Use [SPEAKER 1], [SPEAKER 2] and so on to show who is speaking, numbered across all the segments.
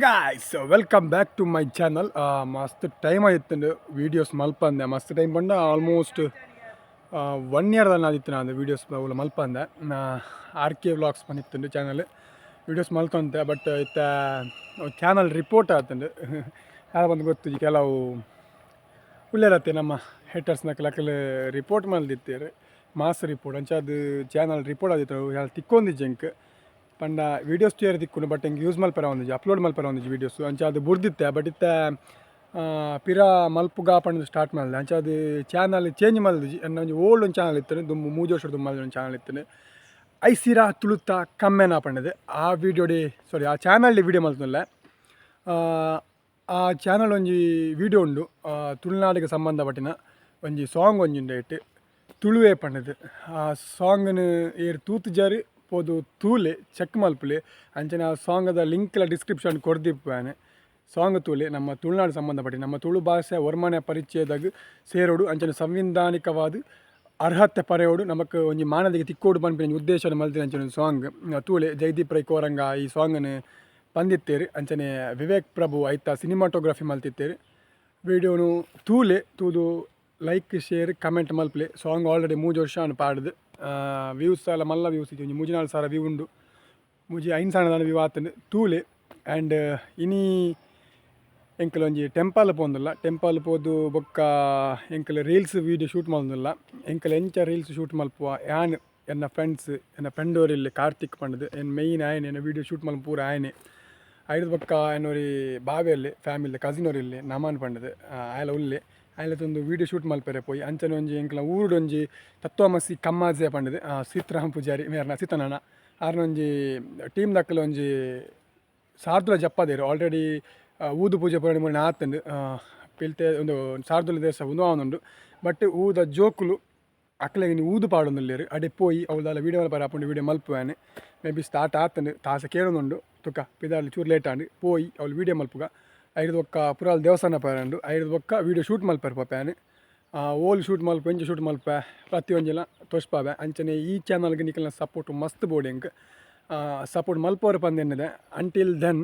[SPEAKER 1] Guys, welcome back to my channel. ಮಸ್ತ್ time ಆಯಿತ್ತುಂಡು videos ಮಲ್ಪಂದೆ. ಮಸ್ತ್ time ಪಂಡ almost one year ಆದಿತ್ತು ನಾನು ವೀಡಿಯೋಸ್ ಅವುಲ ಮಲ್ಪಂದೆ. R K vlogs ಪಂದಿತ್ತುಂಡು channel. Videos ಮಲ್ತೊಂತೆ, but ಇತ್ತೆ ಚಾನಲ್ ರಿಪೋರ್ಟ್ ಆತುಂಡು. ದಾದ ಪಂದ್ ಗೊತ್ತುಜಿ. ಕೆಲವು ಉಲ್ಲೆರತ್ತೆ ನಮ್ಮ ಹೇಟರ್ಸ್ನಕುಲು, ಅಕುಲು ರಿಪೋರ್ಟ್ ಮಲ್ದಿತ್ತೆರ್, ಮಾಸ್ ರಿಪೋರ್ಟ್. ಅಂಚಾದ್ ಚಾನಲ್ ರಿಪೋರ್ಟ್ ಆದಿತ್ತು, ತಿಕ್ಕೊಂದಿಜ್ಜಿ ಎಂಕ್. ಪಂಡ ವೀಡಿಯೋಸ್ ತೂಯರೆ ತಿಕ್ಕುಂಡು, ಬಟ್ ಎಂಕ್ ಯೂಸ್ ಮಲ್ಪೆರೆ ಆವೊಂದಿಜ್ಜಿ, ಅಪ್ಲೋಡ್ ಮಲ್ಪೆರೆ ಆವೊಂದಿಜ್ಜಿ ವೀಡಿಯೋಸ್. ಅಂಚಾದ್ ಬುಡ್ದಿತ್ತೆ. ಬಟ್ ಇತ್ತೆ ಪಿರ ಮಲ್ಪುಗ ಪಂದ್ ಸ್ಟಾರ್ಟ್ ಮಲ್ದೆ. ಅಂಚಾದ್ ಚಾನಲ್ ಚೇಂಜ್ ಮಲ್ದಿಜಿ. ಎನ್ನ ಒಂಜಿ ಓಲ್ಡ್ ಒಂಜಿ ಚಾನಲ್ ಇತ್ತುಂಡು ದುಂಬು, 3 ವರ್ಷ ದುಂಬು ಮಲ್ದಿನ ಒಂಜಿ ಚಾನಲ್ ಇತ್ತುಂಡು, ಐಸಿರಾ ತುಳುತ್ತ ಕಮ್ಮೆನ ಪಂಡದು. ಆ ವೀಡಿಯೋಡೆ, ಸಾರಿ, ಆ ಚಾನಲ್ ವೀಡಿಯೋ ಮಲ್ತೊಂದುಲ್ಲೆ. ಆ ಚಾನಲ್ ಒಂಜಿ ವೀಡಿಯೋ ಉಂಡು, ತುಳುನಾಡಿಗೆ ಸಂಬಂಧಪಟ್ಟಿನ ಒಂಜಿ ಸಾಂಗ್ ಒಂಜಿ ಉಂಡು ಐಟ್, ತುಳುವೆ ಪಂಡದು. ಆ ಸಾಂಗ್ನು ಏರ್ ತೂತುಜಾರು ಪೋದು ತೂಲೆ, ಚೆಕ್ ಮಲ್ಪುಲೆ. ಅಂಚನೆ ಆ ಸಾಂಗ್ದ ಲಿಂಕ್ಲ ಡಿಸ್ಕ್ರಿಪ್ಷನ್ ಕೊರ್ದಿಪ್ಪುವೆ. ಸಾಂಗ್ ತೂಲೆ. ನಮ್ಮ ತುಳುನಾಡು ಸಂಬಂಧಪಟ್ಟಿ, ನಮ್ಮ ತುಳು ಭಾಷೆ ಒರ್ಮನೆ ಪರಿಚಯದಾಗ ಸೇರೋಡು, ಅಂಚನೆ ಸಂವಿಧಾನಿಕವಾದ ಅರ್ಹತೆ ಪರೆಯೋಡು, ನಮಕ್ ಒಂಜಿ ಮಾನದಿಗೆ ತಿಕ್ಕೋಡು ಪನ್ಪಿನ ಉದ್ದೇಶ ಮಲ್ತಿನ ಅಂಚನೆ ಒಂಜಿ ಸಾಂಗ್ ತೂಲೆ. ಜೈದೀಪ್ ರೈ ಕೋರಂಗ ಈ ಸಾಂಗ್ನ್ ಪಂದಿತ್ತೇರು. ಅಂಚನೆ ವಿವೇಕ್ ಪ್ರಭು ಐತ ಸಿನಿಮಾಟೋಗ್ರಫಿ ಮಲ್ತಿತ್ತೇರು. ವೀಡಿಯೋನು ತೂಲೆ, ತೂದು like, share, comment ಮಲ್ಪಲೆ. Song already 3 ವರ್ಷ ಪಾಡ್ದು ವ್ಯೂಸ್ ಎಲ್ಲ ಮಲ್ಲ ವ್ಯೂಸ್ ಇಜ್ಜಿ, ಒಂಜಿ 3-4 ಸಾವಿರ ವ್ಯೂ ಉಂಡು. 3-5 ಸಾವಿರ ವ್ಯೂ ಆತುಂಡು, ತೂಲೆ. ಆ್ಯಂಡ್ ಇನಿ ಎಂಕಲ್ ಒಂಜಿ ಟೆಂಪಲ್ ಪೋಂದುಲ್ಲ. ಟೆಂಪಲ್ ಪೋದು ಬೊಕ್ಕ ಎಂಕಲ್ reels video shoot ಮಲ್ತೊಂದುಲ್ಲ. ಎಂಕಲ್ ಎಂಚ ರೀಲ್ಸ್ ಶೂಟ್ ಮಲ್ಪುವ, ಯಾನ್ ಎನ್ನ ಫ್ರೆಂಡ್ಸ್, ಎನ್ನ ಫ್ರೆಂಡ್ ಇಲ್ಲಿ ಕಾರ್ತಿಕ್ ಪಂಡ್ದು, ಎನ್ ಮೈನ್ ಆಯನೆ. ಎನ್ನ ವೀಡಿಯೋ ಶೂಟ್ ಮಲ್ಪು ಪೂರ ಆಯನೆ. ಐಡ್ದ್ ಬೊಕ್ಕ ಎನ್ನೊರಿ ಬಾವೆಯಲ್ಲಿ ಫ್ಯಾಮಿಲಿ ಕಸಿನ್ ಇಲ್ಲಿ ನಮನ್ ಪಂಡ್ದು, ಆಯೆಲ ಉಲ್ಲೆ. ಆಯೆಲ ಒಂದು ವೀಡಿಯೋ ಶೂಟ್ ಮಲ್ಪೆರೆ ಪೋಯಿ. ಅಂಚನೆ ಒಂಜಿ ಎಂಕ್ಲ ಊರುಡು ಒಂಜಿ ತತ್ವಮಸಿ ಕಮ್ಮಾಜೆ ಪಂಡ್ದು, ಸೀತಾರಾಮ್ ಪೂಜಾರಿ ಮೇರ್ನ ಸೀತನಣ್ಣ ಆರ್ನ ಒಂಜಿ ಟೀಮ್ ದಕ್ಕಲ ಒಂಜಿ ಸಾರ್ದುಲ ಜಪ್ಪದೇರು. ಆಲ್ರೆಡಿ ಊದು ಪೂಜೆ ಪೂರ ಮುಲ್ಪ ಆತುಂಡು. ಪಿಲ್ತೆ ಒಂದು ಸಾರ್ದುಲ ದೇಶ ಉಂದು ಆವೊಂದುಂಡು. ಬಟ್ ಊದ ಜೋಕುಲು ಅಕ್ಲೆಗ್ ಇನಿ ಊದು ಪಾಡೊಂದುಲ್ಲೆರ್. ಅಡೆ ಪೋಯಿ ಅವು ದಾಲ ವೀಡಿಯೋ ಮಲ್ಪರೆ ಆಪುಂಡು, ವೀಡಿಯೋ ಮಲ್ಪುವೆನೆ. May be start ಆತುಂಡು, ತಾಸೆ ಕೇಳೊಂದುಂಡು. ತುಕ ಪಿದಾಡ್ಲಿ, ಚೂರು ಲೇಟ್ ಆಂಡ್. ಪೋಯಿ ಅವ್ಲು ವೀಡಿಯೋ ಮಲ್ಪುಗ. ಐಡ್ದ್ ಬೊಕ್ಕ ಪುರಾಲ್ ದೇವಸ್ಥಾನ ಪೋಯೆರೆ, ಐಡ್ದ್ ಬೊಕ್ಕ ವೀಡಿಯೋ ಶೂಟ್ ಮಲ್ಪೆರೆ ಪೋಪೆ. ಓಲು ಶೂಟ್ ಮಲ್ಪು, ಎಂಚ ಶೂಟ್ ಮಲ್ಪೆ, ಪ್ರತಿಯೊಂಜಿಲ ತೋಜ್ಪಾವೆ. ಅಂಚನೆ ಈ ಚಾನಲ್ಗೆ ನಿಕಲ್ನ ಸಪೋರ್ಟ್ ಮಸ್ತ್ ಬೋಡು. ಎಂಕ್ ಸಪೋರ್ಟ್ ಮಲ್ಪುವರ್ ಪಂದ್ ಎನ್ನುದೆ. Until then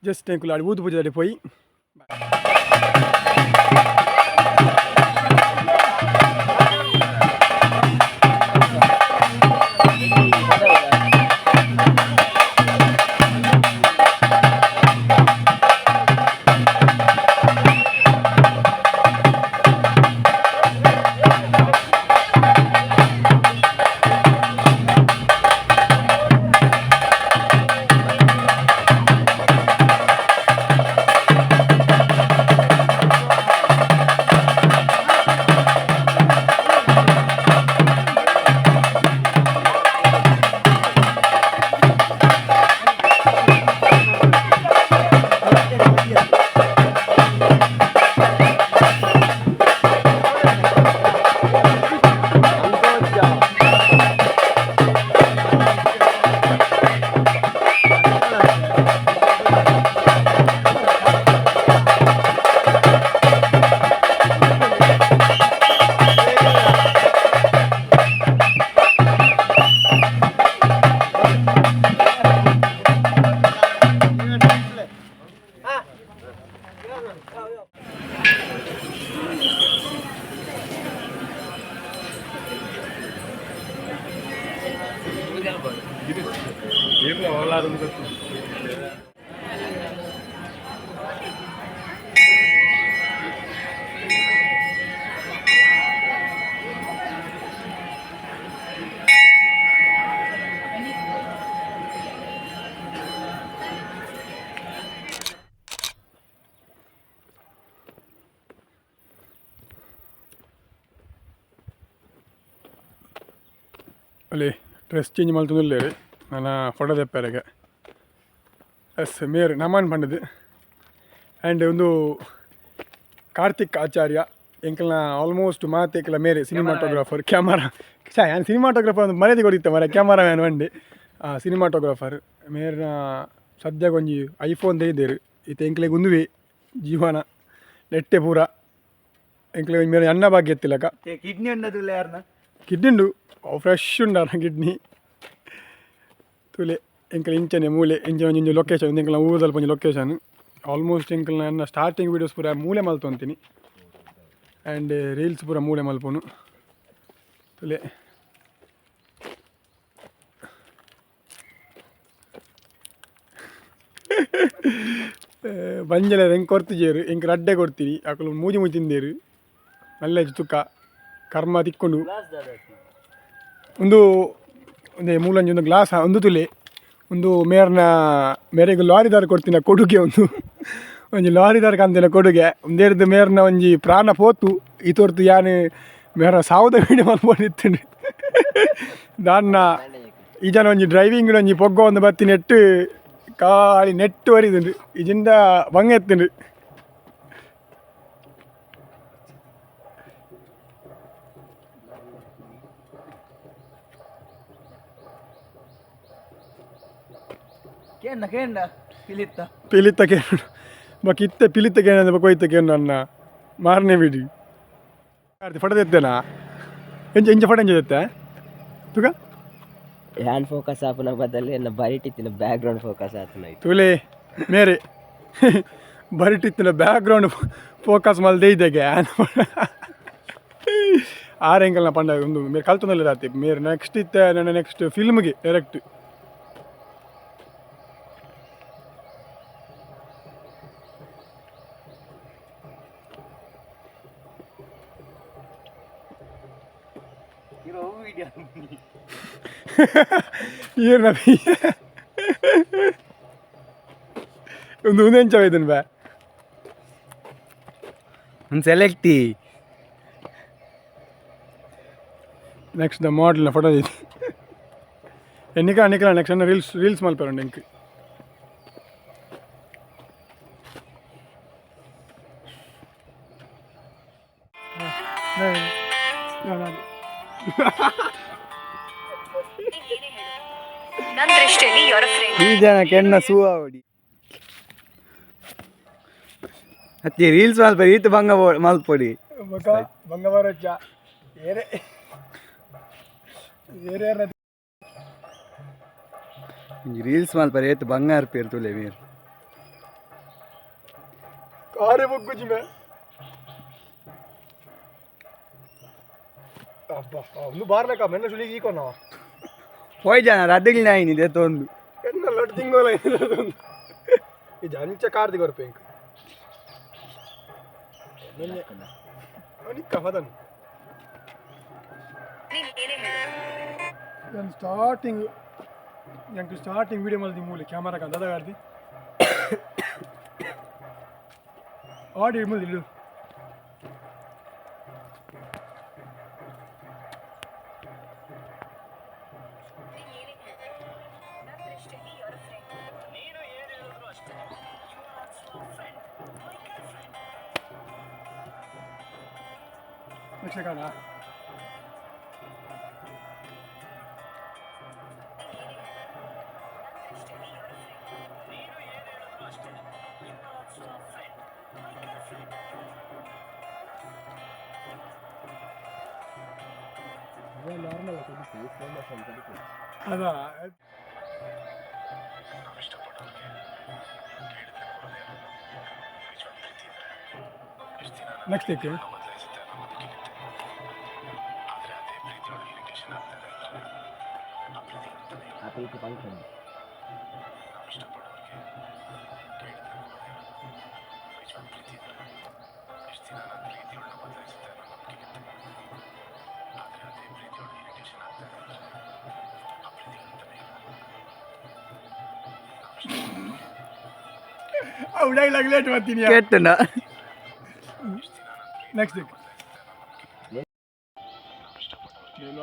[SPEAKER 1] just ಎಂಕುಲು ಅಡೆ ಊದು ಪೂಜೆ ಪೋಯಿ. ಅಲ್ಲಿ ಡ್ರೆಸ್ ಚೇಂಜ್ ಮಲ್ತೊಂದುಲ್ಲೆರ್ ನನ ಫೋಟೋ ದೆಪ್ಪೆರೆಗೆ. ಎಸ್, ಮೇರ್ ನಮನ್ ಪಂಡುದು. ಆ್ಯಂಡ್ ಒಂದು ಕಾರ್ತಿಕ್ ಆಚಾರ್ಯ, ಎಂಕಲ್ನ ಆಲ್ಮೋಸ್ಟ್ ಮಾತೆಕ್ಲ ಮೇರೆ ಸಿನಿಮಾಟೋಗ್ರಾಫರ್. ಕ್ಯಾಮರಾ ಛಾ, ಯಾನ್ ಸಿನಿಮಾಟೋಗ್ರಾಫರ್ ಒಂದು ಮರ್ಯಾದೆ ಕೊಡಿತ್ತೆ ಮರ, ಕ್ಯಾಮರಾ ಮ್ಯಾನ್ ವಂಡಿ. ಸಿನಿಮಾಟೋಗ್ರಾಫರ್ ಮೇರ್ನ. ಸದ್ಯಗೊಂಜಿ ಒಂಜಿ ಐಫೋನ್ ದೈದೇರು. ಇತ್ತೆ ಎಂಕ್ಲೆಗ್ ಉಂದುವೆ ಜೀವನ ನೆಟ್ಟೆ ಪೂರ. ಎಂಕ್ಲೆ ಮೇರೆ ಅನ್ನ ಭಾಗ್ಯ ಎತ್ತಿಲಕ.
[SPEAKER 2] ಕಿಡ್ನಿ ಉಂಡದುಲ್ಲ ಯಾರನ್ನ?
[SPEAKER 1] ಕಿಡ್ನಿ ಉಂಡು, ಅವು ಫ್ರೆಶ್ ಉಂಡಾರ ಕಿಡ್ನಿ. ತೂಲೆ. ಎಂಕಲ್ ಇಂಚನೆ ಮೂಲೆ ಇಂಚ ಒಂಜಿ ಲೊಕೇಶನ್ ಎಂಕಲ್ನ ಊರದಲ್ಪ ಒಂಜಿ ಲೊಕೇಶನ್ ಆಲ್ಮೋಸ್ಟ್ ಎಂಕಲ್ನ ಎನ್ನ ಸ್ಟಾರ್ಟಿಂಗ್ ವೀಡಿಯೋಸ್ ಪೂರ ಮೂಲೆ ಮಲ್ತೊಂತೀನಿ ಆ್ಯಂಡ್ ರೀಲ್ಸ್ ಪೂರ ಮೂಲೆ ಮಲ್ಪುನು ತುಲೆ. ಬಂಜಲೆ ಎಂಕ್ ಕೊರ್ತಿಜೇರು ಎಂಕ್ ರಡ್ಡೆ ಕೊರ್ತೀನಿ ಅಕುಲು ಮೂಜಿ ಮೂಜಿ ತಿಂದೇರು ಮಲ್ಲ ತುಕ್ಕ ಕರ್ಮ ತಿಕ್ಕೊಂಡು ಒಂದು ಒಂದೇ ಮೂಲಂಜಿ ಒಂದು ಗ್ಲಾಸ್ ಒಂದು ತುಲೆ ಒಂದು ಮೇರ್ನ ಮೇರೆಗೆ ಲಾರಿದಾರ ಕೊಡ್ತಿನ ಕೊಡುಗೆ ಒಂದು ಒಂಜಿ ಲಾರಿದಾರ ಕಂತಿನ ಕೊಡುಗೆ ಒಂದೇರ್ದು ಮೇರ್ನ ಒಂಜಿ ಪ್ರಾಣ ಪೋತು ಈ ತೋರ್ತು ಯಾನು ಮೇರ ಸಾವುದ ವೀಡಿಯೋ ಮಲ್ಪೊಂದಿತ್ತುಂಡು ದಾನ್ನ ಈ ಜನ ಒಂಜಿ ಡ್ರೈವಿಂಗ್ ಒಂಜಿ ಪೊಗ್ಗ ಒಂದು ಬತ್ತಿ ನೆಟ್ಟು ಖಾಲಿ ನೆಟ್ಟು ವರಿದುಂಡು ಇಜಿಂದ ಬಂಗ ಎತ್ತುಂಡು.
[SPEAKER 2] ಕೇಂಡ ಕೇಂಡ ಪಿಲಿತ್ತ
[SPEAKER 1] ಪಿಲಿತ್ತ ಕೇಳು ಬೊಕ ಇತ್ತೆ ಪಿಲಿತ್ತ ಕೇಂದ್ರ ಬೊಕ ಒಯ್ತ ಕೇಂದ್ರ ಅನ್ನ ಮಾರನೇ ಬಿಡಿ ಫೋಟೋ ತೆತ್ತೇನಾ ಎಂಚ ಎಂಚ ಫೋಟೋ ಎಂಚ ತೆತ್ತೆ ತುಗ
[SPEAKER 3] ಹ್ಯಾಂಡ್ ಫೋಕಸ್ ಆಪುನ ಬದಲು ಎನ್ನ ಬರಿಟಿತ್ತಿನ ಬ್ಯಾಕ್ ಗ್ರೌಂಡ್ ಫೋಕಸ್ ಆತನ.
[SPEAKER 1] ತುಲೆ ಮೇರೆ ಬರಿಟಿತ್ತಿನ ಬ್ಯಾಕ್ ಗ್ರೌಂಡ್ ಫೋಕಸ್ ಮಲ್ದೆ ಇದೆಗೆ ಆರ್ ಎಂಕಲ್ನ ಪಂಡ ಒಂದು ಮೇರೆ ಕಲ್ತೊಂದಲ್ಲ ರಾತಿ ಮೇರೆ ನೆಕ್ಸ್ಟ್ ಇತ್ತೆ ನನ್ನ ನೆಕ್ಸ್ಟ್ ಫಿಲ್ಮ್ಗೆ ಡೈರೆಕ್ಟ್. ಈರ್ನ ಒಂದು ಒಂದೆಂಚ ಇದನ್ ಬಾ.
[SPEAKER 2] ಒಂದು ಸೆಲೆಕ್ಟಿ.
[SPEAKER 1] ನೆಕ್ಸ್ಟ್ the ಮಾಡಲ್ನ ಫೋಟೋ ಐತಿ ಎನ್ನಿಕ ನಿಕಲ ನೆಕ್ಸ್ಟ್ ರೀಲ್ಸ್ ರೀಲ್ಸ್ ಮಲ್ಪೆರಂಡು ಎಂಕ್.
[SPEAKER 4] ನನ್ನ ದೃಷ್ಟಿಯಲ್ಲಿ your friend.
[SPEAKER 2] ಈ ಜನ ಕೆಣ್ಣ ಸೂವಾವಡಿ ಅತ್ತಿ ರೀಲ್ಸ್ ಮಲ್ಪ ಈತ ಬಂಗ ಮಲ್ಪೊಡಿ.
[SPEAKER 1] ಬೊಕ ಬಂಗಬಾರಜ್ಜ ಏರೆ ಏರೇ.
[SPEAKER 2] ರೀಲ್ಸ್ ಮಲ್ಪರೆ ಏತ್ ಬಂಗಾರ ಪೇರು ತುಲೆ ಮೇರ್.
[SPEAKER 1] ಕಾರೆ ಬೊಗ್ಗುಜಿ ಮೇ ಅಬ್ಬಾ ಒಂದು ಬಾರ್ಲಕ ಮೆನ್ನ ಸುಳಿಗೆ ಈಕೊನ.
[SPEAKER 2] ಪೋಯ್ ಜನ ರದ್ದಗಿಲ್ ನಾಯಿನಿ ದೇತೊಂದು.
[SPEAKER 1] ಎನ್ನ ಲಡ್ ತಿಂಗೋಲ ಇದು ಅಂಚ ಕಾರ್ದಿ ಕೊರ್ಪೆ ಎಂಕ್ ನಿಕ್ಕ ಪದನು.
[SPEAKER 4] ನೀನ್ ಏನೇ ಹೇಳು.
[SPEAKER 1] ನಾನು ಸ್ಟಾರ್ಟಿಂಗ್ ಎಂಕ್ ಸ್ಟಾರ್ಟಿಂಗ್ ವೀಡಿಯೋ ಮಲ್ದಿ ಮೂಲೆ ಕ್ಯಾಮರಾ ಕಂದ ಗಾರ್ದಿ ಆಡಿ ಮಲ್ದಿ ಇಡು.
[SPEAKER 4] ನೀನ್ ಏನೇ ಹೇಳು. ನನ್ನ ದೃಷ್ಟಿಯಲ್ಲಿ your friend.
[SPEAKER 1] Yakshagana. ಅದ ನೆಕ್ಸ್ಟ್ ಏಕೆ
[SPEAKER 3] ಆ ಪ್ರೀತಿ ಫಂಕ್ಷನ್.
[SPEAKER 1] ಅವು ಡೈಲಾಗ್ ಲೇಟ್ ಬರ್ತೀನಿ.
[SPEAKER 2] ಕೆಟ್ಟನ.
[SPEAKER 1] ನೆಕ್ಸ್ಟ್ ಏಕೆ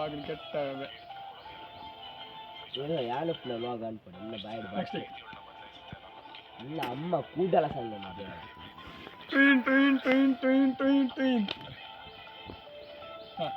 [SPEAKER 1] ಆಗಿನ ಕೆಟ್ಟ.
[SPEAKER 3] ಯಾನುಪ್ಪುನ ಲಾಗ್ ಅನ್ಪಡು ಇನ್ನ ಬಾಯ್ಡ್.
[SPEAKER 1] ನೆಕ್ಸ್ಟ್ ಏಕೆ
[SPEAKER 3] ಇನ್ನ ಅಮ್ಮ ಕೂಡಲ ಸಂಗ.
[SPEAKER 1] Twin twin twin twin twin twin. ಹಾಂ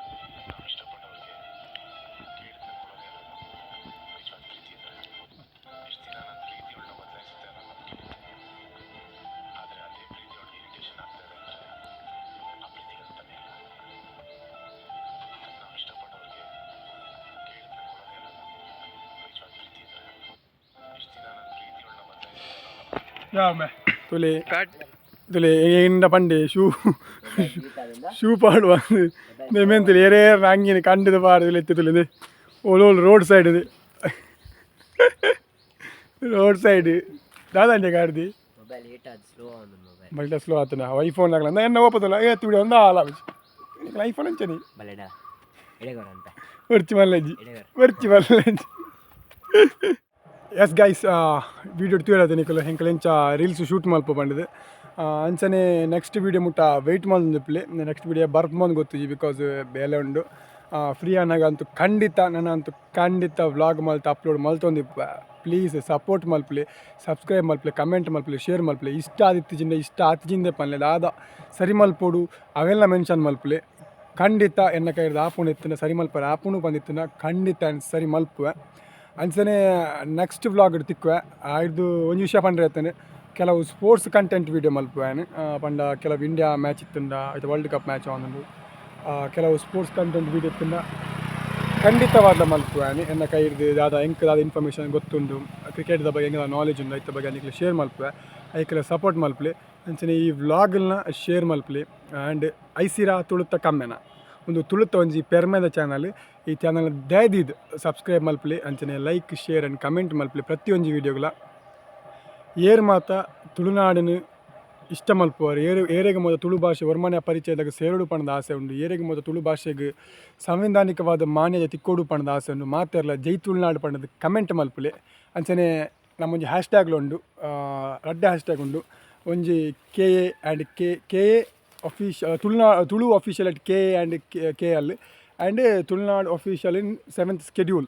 [SPEAKER 1] ಯಾವೆ ತುಲೆ ತುಲೆ ಎಂಡ ಪಂಡೆ ಶೂ ಶೂ ಪಾಡುವ ಮೆಂತಲಿ ಏರೇ ಅಂಗಿನ ಕಂಡದ ಪಾಡು ಎತ್ತಿ ತುಲೆ ಓಲೋಲ್ ರೋಡ್ ಸೈಡ್ ಇದೆ. ರೋಡ್ ಸೈಡ್ ದಾದಂಜೆ ಗಾಡ್ದಿ.
[SPEAKER 3] ಮೊಬೈಲ್ ಹೀಟ್ ಅದು ಸ್ಲೋ ಆವೊಂದು ಮೊಬೈಲ್.
[SPEAKER 1] ಬಲ್ಟ ಸ್ಲೋ ಆತನ ಐಫೋನ್ ಆಗಲ್ಲ ಎನ್ನ ಓಪದಲ್ಲ ಏ ವಿಡಿಯೋ ಒಂದು ಆಲ ಐಫೋನ್ ಅಂಚನಿ.
[SPEAKER 3] ಬಲೆಡ ಎಡೆಗೋರ ಅಂತ.
[SPEAKER 1] ವರ್ಚಿ ಮಲ್ಲಜ್ಜಿ.
[SPEAKER 3] ಎಡೆಗೋರ.
[SPEAKER 1] ವರ್ಚಿ ಮಲ್ಲಜ್ಜಿ. Yes guys, video ತೂಯರತ್ತೆ ನಿಕುಲು ಎಂಕಲ್ ಎಂಚ ರೀಲ್ಸ್ ಶೂಟ್ ಮಲ್ಪ ಪಂಡದು. ಅಂಚನೆ ನೆಕ್ಸ್ಟ್ ವೀಡಿಯೋ ಮುಟ್ಟ ವೆಯ್ಟ್ ಮಲ್ತೊಂದಿಪ್ಪುಲೆ. ನೆಕ್ಸ್ಟ್ ವೀಡಿಯೋ ಬರ್ಪುಂದು ಗೊತ್ತುಜಿ, because ಬೇಲೆ ಉಂಡು. ಫ್ರೀ ಆನಾಗ ಅಂತೂ ಖಂಡಿತ ನನ ಅಂತೂ ಖಂಡಿತ ವ್ಲಾಗ್ ಮಲ್ತ್ ಅಪ್ಲೋಡ್ ಮಲ್ತೊಂದಿಪ್ಪ. ಪ್ಲೀಸ್ ಸಪೋರ್ಟ್ ಮಲ್ಪುಲೆ, ಸಬ್ಸ್ಕ್ರೈಬ್ ಮಲ್ಪುಲೆ, ಕಮೆಂಟ್ ಮಲ್ಪುಲೆ, ಶೇರ್ ಮಲ್ಪುಲೆ. ಇಷ್ಟ ಆದಿತ್ತಿಜಿಂದ ಇಷ್ಟ ಆತಿಜಿಂದೆ ಪನ್ಲೆ, ದಾದ ಸರಿ ಮಲ್ಪೊಡು ಅವೆಲ್ಲ ಮೆನ್ಷನ್ ಮಲ್ಪುಲೆ. ಖಂಡಿತ ಎನ್ನ ಕೈರ್ದು ಆಪುಂಡು ಇತ್ತಿನ ಸರಿ ಮಲ್ಪರೆ ಆಪುಂಡು ಬಂದಿತ್ತಿನ ಖಂಡಿತ ಸರಿ ಮಲ್ಪುವೆ. ಅಂಚನೆ ನೆಕ್ಸ್ಟ್ ವ್ಲಾಗ್ ತಿಕ್ಕುವೆ. ಆಯ್ದು ಒಂಜಿ ವಿಷಯ ಪಂಡ್ರೆ ಇತ್ತೇನೆ, ಕೆಲವು sports content video ಮಲ್ಪುವೆ ಪಂಡ ಕೆಲವು ಇಂಡಿಯಾ ಮ್ಯಾಚ್ ಇತ್ತುಂಡ ಆಯ್ತು, world cup match ಆವೊಂದುಂಡು. ಕೆಲವು sports content video ಇತ್ತುಂಡ ಖಂಡಿತವಾದ ಮಲ್ಪುವೆ. ಎನ್ನ ಕೈರ್ದು ದಾದ ಎಂಕ್ ದಾದ ಇನ್ಫಾರ್ಮೇಷನ್ ಗೊತ್ತುಂಡು, ಕ್ರಿಕೆಟ್ದ ಬಗ್ಗೆ ಎಂಕ್ ನಾಲೆಜ್ ಉಂಡು, ಐತ ಬಗ್ಗೆ ನಿಕ್ಲೆ ಶೇರ್ ಮಲ್ಪುವೆ. ಐಕ್ಲೆ ಸಪೋರ್ಟ್ ಮಲ್ಪುಲೆ. ಅಂಚನೆ ಈ ವ್ಲಾಗ್ನ ಶೇರ್ ಮಲ್ಪುಲೆ. ಆ್ಯಂಡ್ ಐಸಿರಾ ತುಳುತ್ತ ಕಮ್ಮೆನ ಒಂದು ತುಳುತ್ತ ಒಂಜಿ ಪೆರ್ಮೆದ ಚಾನಲ್. ಈ ಚಾನಲ್ ದಯದೀದ್ ಸಬ್ಸ್ಕ್ರೈಬ್ ಮಲ್ಪುಲೆ. ಅಂಚನೆ like, share and comment ಮಲ್ಪುಲೆ ಪ್ರತಿಯೊಂಜಿ ವೀಡಿಯೋಗಳ. ಏರ್ ಮಾತ ತುಳುನಾಡಿನ ಇಷ್ಟ ಮಲ್ಪುವರು, ಏರು ಏರೆಗ್ ಮೊದ ತುಳು ಭಾಷೆ ಒರ್ಮನೆ ಪರಿಚಯದಾಗ ಸೇರಡು ಪಣದ ಆಸೆ ಉಂಡು, ಏರೆಗ್ ಮೊದ ತುಳು ಭಾಷೆಗೆ ಸಂವಿಧಾನಿಕವಾದ ಮಾನ್ಯತೆ ತಿಕ್ಕೋಡು ಪಣದ ಆಸೆ ಉಂಡು, ಮಾತೆರ್ಲ ಜೈ ತುಳುನಾಡು ಪಂಡದು ಕಮೆಂಟ್ ಮಲ್ಪುಲೆ. ಅಂಚನೆ ನಮ್ಮೊಂಜಿ ಹ್ಯಾಶ್ ಟ್ಯಾಗ್ಲು ಉಂಡು, ರಡ್ಡೆ ಹ್ಯಾಶ್ ಟ್ಯಾಗ್ ಉಂಡು. ಒಂಜಿ K A and K K A Tuluna Tulu official at K A and K K L and Tulunadu official in seventh schedule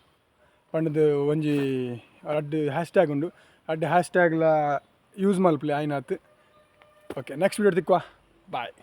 [SPEAKER 1] ಪಂಡದು ಒಂಜಿ ರಡ್ಡ್ ಹ್ಯಾಶ್ ಟ್ಯಾಗ್ ಉಂಡು. ರಡ್ಡ್ ಹ್ಯಾಶ್ ಟ್ಯಾಗ್ಲ ಯೂಸ್ ಮಲ್ಪುಲೆ ಆಯ್ನಾತ್. Okay, next video ತಿಕ್ಕುವ, ಬಾಯ್.